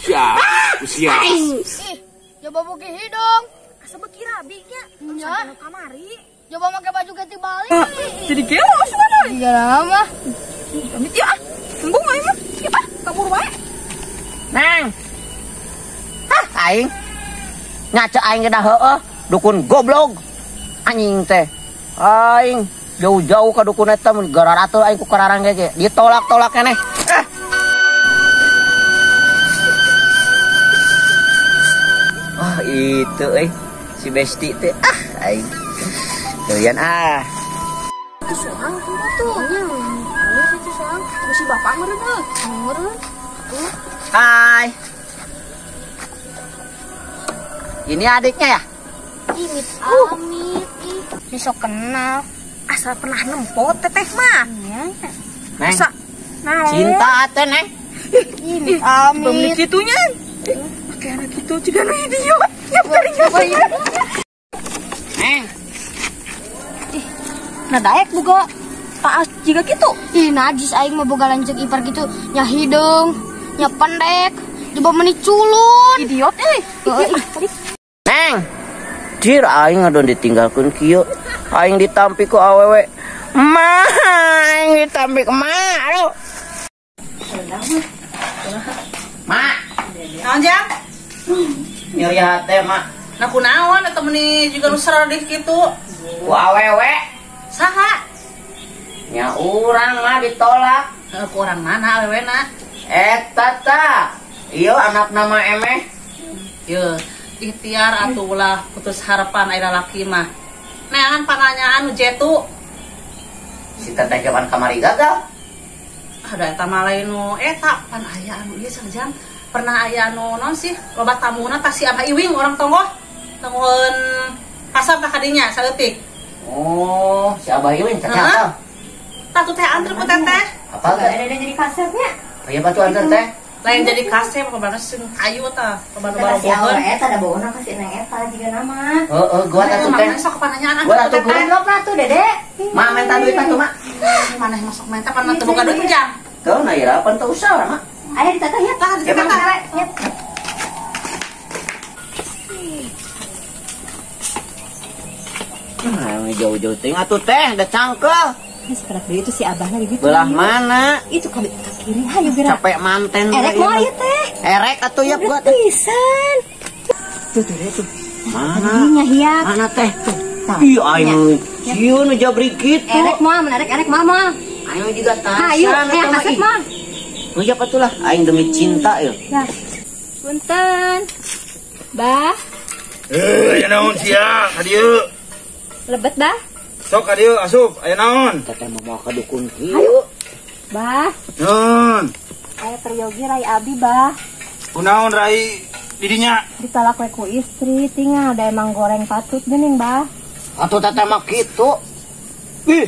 Ya, usia. Ih, coba buki hidung. Asa beuki rabi nya. Nya kamari. Coba make baju ganti balik. Jadi gelo asupan euy. Iya mah. Amit ya. Embung aing mah. Ya ah, kabur wae. Neng. Hah, aing. Ngaca aing gedah heueuh, dukun goblok. Anjing teh. Aing jauh-jauh ka dukun eta mun gararatul aing ku kararang ge. Ditolak-tolak keneh. Eh. Oh, itu si besti teh. Ah, aing. Doyan ah. Itu soang tuh. Nya, itu soang. Si bapak meureun heuh. Meureun. Hai. Ini adiknya ya? Ih, amit. Ih, sok kenal. Asal pernah nempo teteh mah. Iya. Neng. Naon? Cinta ate, Neng. Ih, amit. Kitunya. Pakai anak gitu juga nu idiot. Ya paling. Neng. Ih, nah daek boga paas jiga gitu. Ih, najis aing mah boga lanceuk ipar gitu. Nya hideung, nya pendek, coba meni culun. Idiot euy. Neng. Jir aing ngadon ditinggalkeun kieu. Aing ditampi ku awewe. Ma, aing ditampi ku ma. Aduh. Ma. Naon jang? Nyeri hate, Ma. Nah kunaon eta meuni jiga nu saradih kitu? Ku awewe. Saha? Nya urang mah ditolak. Heeh, ku urang mana awewena? Eta ta. Ieu anak nama emeh. Yeuh, ikhtiar atuh ulah putus harapan aya lalaki mah. Neangan pananyaan nu jetu. Si teteh jaman kamari gagal. Ada eta mah lain nu eta pan aya anu ieu sajang. Pernah aya anu naon sih loba tamuna tah si Abah Iwing orang tonggoh. Tonggoheun pasar tah kadinya saeutik. Oh, si Abah Iwing ternyata. Tah tuh teh anter ku teteh. Apa teh? Ada jadi kasepnya. Aya batu anter teh. Lain jadi kasep pabana sing kayu tah, pabana baroboheun. Si awewe eta da bogohna ka si Neng eta jiga nama. Heeh, gua tah tuh teh. Sok pananyaan gua tah tuh gua tuh Dede. Ma minta duit atuh, Ma. Maneh masuk minta pan teu boga duit jang. Teu na ira pan teu usah Ma. Aya ditata nya tah ditata. Nah, jauh-jauh ting atuh teh, da cangkel. Sekarang itu si abahnya gitu. Belah mana? Itu kali ke kiri, hayu gerak. Capek manten. Erek mau ieu teh. Erek atuh ya gua teh. Pisan. Tuh tuh tuh. Mana? Nya hiap. Mana teh? Tuh. Ih aing sieun nu jabrik kitu. Erek moal, menarik erek moal moal. Aing juga tasan. Hayu, aya kasep mah. Nu siapa tuh lah? Aing demi cinta ya. Lah. Punten. Bah. Eh, ya naon sia? Ka dieu. Lebet, Bah. Sok ka dieu asup, aya naon? Teteh mau ka dukun kieu. Bah. Naon? Aya peryogi rai abi, Bah. Kunaon rai didinya? Ditalak we ku istri, tinggal da emang goreng patut geuning, Bah. Atuh teteh mah kitu. Ih.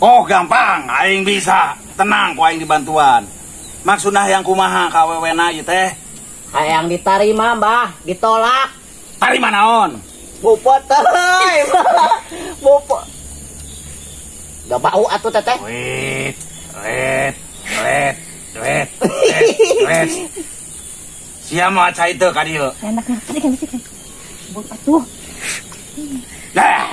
Oh, gampang, aing bisa. Tenang ku aing dibantuan. Maksudna yang kumaha ka awewena ieu teh? Hayang ditarima, Bah, ditolak. Tarima naon? Bopot euy. Bopot. Da bau atuh teteh. Wait, wait, wait, wait, wait. Sia mah cai teu ka dieu. Enak nah, bisikan bisikan. Bopot atuh. Dah.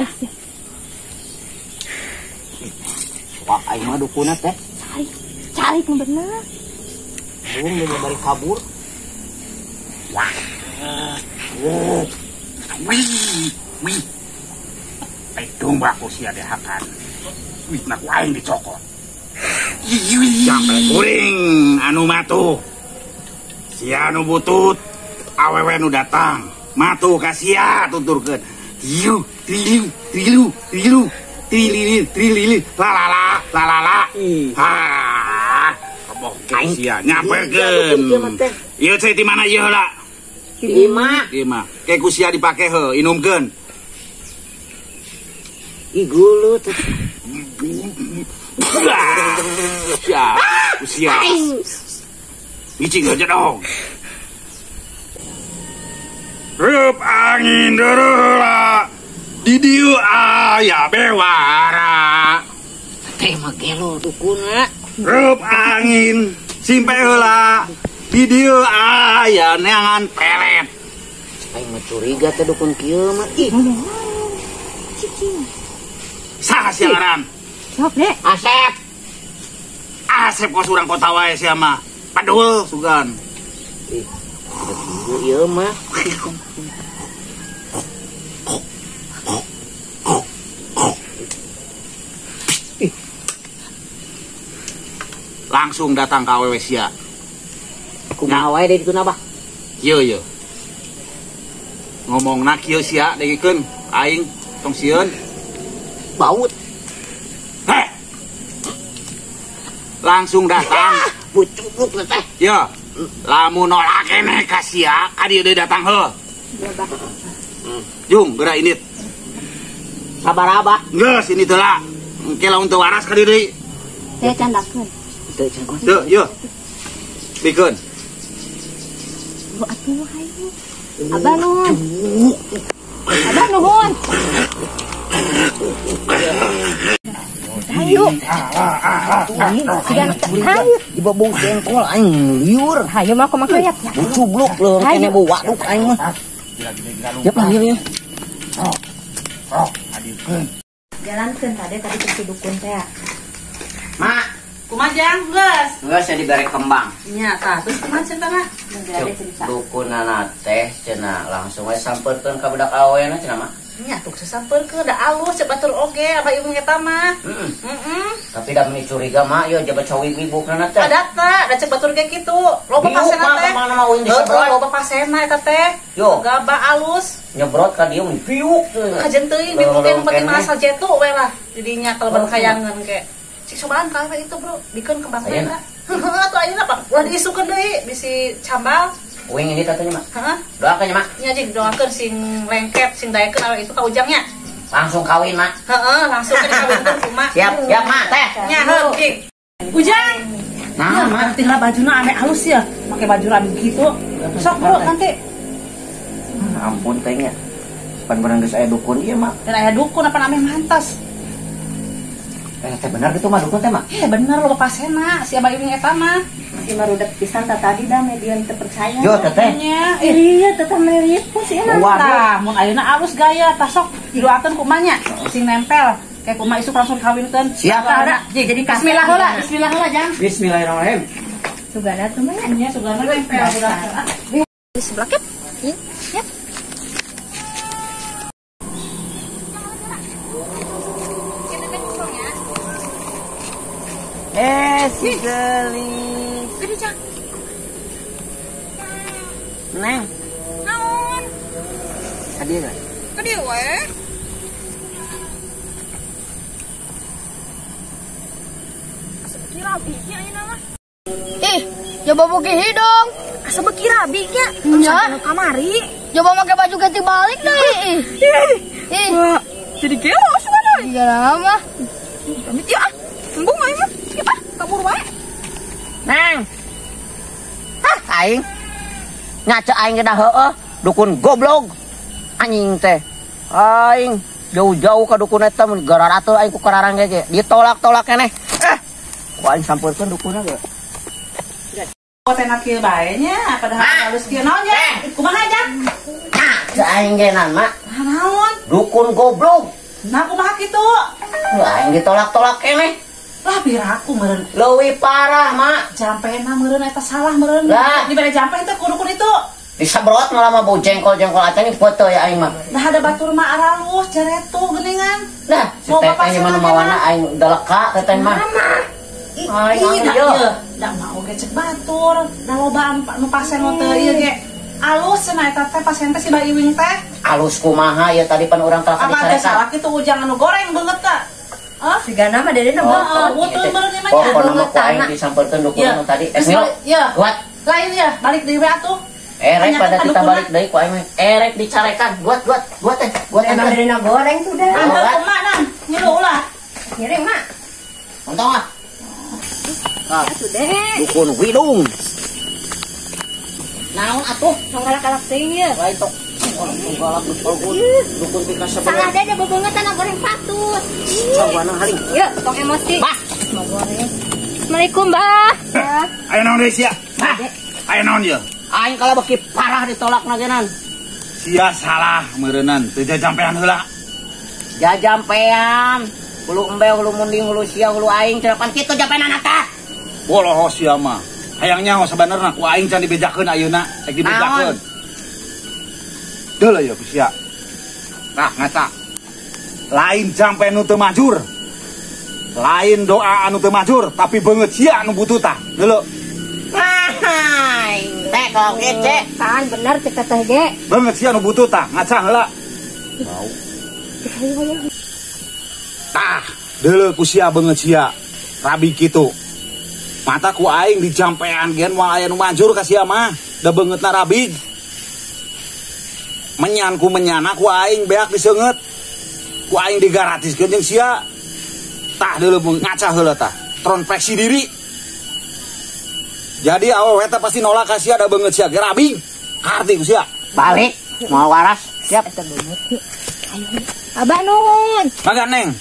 Wah, aing mah dukunna teh. Cari, cari nu bener. Bung nu bari kabur. Wah. Oh. Wih, wih. Ai domba ku sia dihakan. Wih, nak aing dicokot. Sampai kuring anu matuh. Sia anu butut, awewe nu datang. Matuh ka sia tuturkeun. Tiu, triu, triu, triu, trilili, trilili, la la la, la la la. Ha. Kebok sia nyamperkeun. Ieu cai di mana ieu heula? Lima. Lima. Kayak kusia dipake he, inumkeun. Ih gulu tuh. Ya, kusia. Ngicing aja dong. Reup angin dereula di dieu aya bewara. Teh mah gelo dukuna. Reup angin. Simpe heula. Di dieu aya neangan pelet. Aing mah curiga teh dukun kieu mah. Ih. Saha sia ngaran? Sok deh. Asep. Asep kos urang kota wae sia mah. Padul sugan. Ih, ieu mah. Langsung datang ka awewe sia. Kumaha wae deui dituna, Bah? Kieu ye. Ngomongna kieu sia dengikeun aing tong sieun. Baut. Heh. Langsung datang. Bucubluk teh. Yo. Lamun nolak keneh ka sia, ka dieu deui datang heuh. Ya, Bah. Jung, geura indit. Sabar Abah. Geus ini teh lah. Engke lamun teu waras ka dieu deui. Teh candakeun. Teu candakeun. Teu, yo. Bikeun. Bu atuh hayu. Abah nuhun. Abah nuhun. Hayu. Hayu. Dibobong jengkol aing liur. Hayu mah kumaha ya? Bucubluk leuh kene bu waduk aing mah. Yap lah ieu. Jalankeun tadi tadi dukun teh. Mak, kumaha jang geus? Geus ya dibere kembang. Nya tah, terus kumaha cenah? Dukunana teh cenah langsung we sampeurkeun ka budak awena cenah mah. Nya tuh sampeurkeun da alus cek batur oge apa ieu eta mah. Heeh. Tapi da meni curiga mah ieu jabat cawi wibukna teh. Ada da cek batur ge kitu. Loba pasena teh. Mana mah uing disebrot. Loba pasena eta teh. Yo. Gaba alus. Nyebrot ka dieu meni piuk teh. Kajen teuing biuk ge penting mah asal jetu we lah. Didinya kalebet kayangan ke. Cik cobaan ka itu bro, bikeun kembang teh. Heeh, atuh ayeuna pak ulah diisukeun deui bisi cambal. Uing ini tatunya mak. Heeh. Doakeun nya mak. Nya jing doakeun sing lengket sing daekeun awe itu ka ujangnya. Langsung kawin mak. Heeh, langsung ke dikawinkeun kumaha. Siap, siap mak teh. Nya heuh jing. Ujang. Nah, mak tinggal bajuna ame halus ya. Make baju rapi gitu. Sok bro nanti. Ampun teh nya. Pan barang geus aya dukun ieu mak. Dan aya dukun apa ame mantas. Teh bener gitu mah dukun teh mah. Eh bener loba pasena si Abah Iwing eta mah. Si marudak pisan tah tadi dah media teu percaya. Yo teteh. Iya teteh meripu sih enak. Tah mun ayeuna alus gaya tah sok didoakeun kumanya sing nempel kayak kumaha isuk langsung kawinkeun. Siap. Jadi bismillah heula, bismillah heula jang. Bismillahirrahmanirrahim. Sugana tuh mah nya sugana nempel budak. Di sebelah kep. Ya. Si gelis. Aduh, Cang. Neng. Naon? Ka dieu kan? Ka dieu we. Asa beuki rabi nya ayeuna mah. Ih, coba beuki hidung. Asa beuki rabi nya. Nya kamari. Coba make baju ganti balik deui. Ih. Wah, jadi gelo sugan. Iya mah. Pamit ya. Embung aing mah. Ah, kabur wae. Neng. Hah, aing. Ngaca aing ge da heueuh, dukun goblok. Anjing teh. Aing jauh-jauh ka dukun eta mun gararateul aing ku kararang ge. Ditolak-tolak keneh. Eh, ku aing sampeurkeun dukunna ge. Teh kieu bae nya, padahal halus kieu naon nya? Kumaha jang? Ngaca aing ge nan, Mak. Naon? Dukun goblok. Nah, kumaha kitu? Aing ditolak-tolak keneh. Lah piraku meureun. Leuwih parah, Mak. Jampena meureun eta salah meureun. Dibere jampe itu ku dukun itu. Disebrot malah mah bau jengkol-jengkol acan ieu foto ya aing mah. Nah ada batur mah aralus jaretu geuningan. Nah, si teteh mah nu mawana aing daleka teteh mah. Aing ieu. Da mah oge cek batur, da loba nu pasien nu teu ieu ge. Alus cenah eta teh pasien teh si Mbak Iwing teh. Alus kumaha ya tadi pan urang kalah dicarekan. Apa teh salah kitu ujang anu goreng beungeut teh. Oh, sigana mah dedena mah. Heeh, meureun mah. Pokona mah ku aing disampeurkeun dukun nu tadi. Ya. Kuat. Lain ya, balik deui we atuh. Erek pada kita balik deui ku aing mah. Erek dicarekan. Buat buat buat teh. Buat teh. Emang dedena goreng tuh dah. Antar kumaha nang? Ngilu ulah. Ngiring mak. Untung ah. Atuh deh. Dukun widung. Naon atuh? Tong galak-galak teuing ieu. Lain tok. Galak dukun ti kasebut. Salah dede bebeungeut tanah goreng patut. Sawana haling. Yeuh, tong emosi. Bah. Mau goreng. Assalamualaikum, Bah. Aya naon deui sia? Hah? Aya naon ieu? Aing kalau beki parah ditolak nagenan. Sia salah meureunnan teu jajampean heula. Jajampean. Hulu embe, hulu munding, hulu sia, hulu aing cenah pan kitu jampean teh. Boloho sia mah. Hayang nyaho sabenerna ku aing can dibejakeun ayeuna, rek dibejakeun. Deuleu ieu ku sia. Tah ngaca. Lain jampe nu teu majur. Lain doa anu teu majur, tapi beungeut sia anu butuh tah. Deuleu. Aing teh kalau kece. Kan bener cek teteh ge. Beungeut sia anu butuh tah, ngaca heula. Bau. Tah, deuleu ku sia beungeut sia. Rabi kitu. Mata ku aing dijampean gen moal aya nu majur ka sia mah, da beungeutna rabig. Menyan ku menyana ku aing beak diseungeut. Ku aing digaratiskeun jeung sia. Tah deuleu ngaca heula tah. Introspeksi diri. Jadi awewe teh pasti nolak ka sia da beungeut sia ge rabig. Karti ku sia. Balik, moal waras. Siap. Eta beungeut. Ayo. Abah nuhun. Mangga Neng.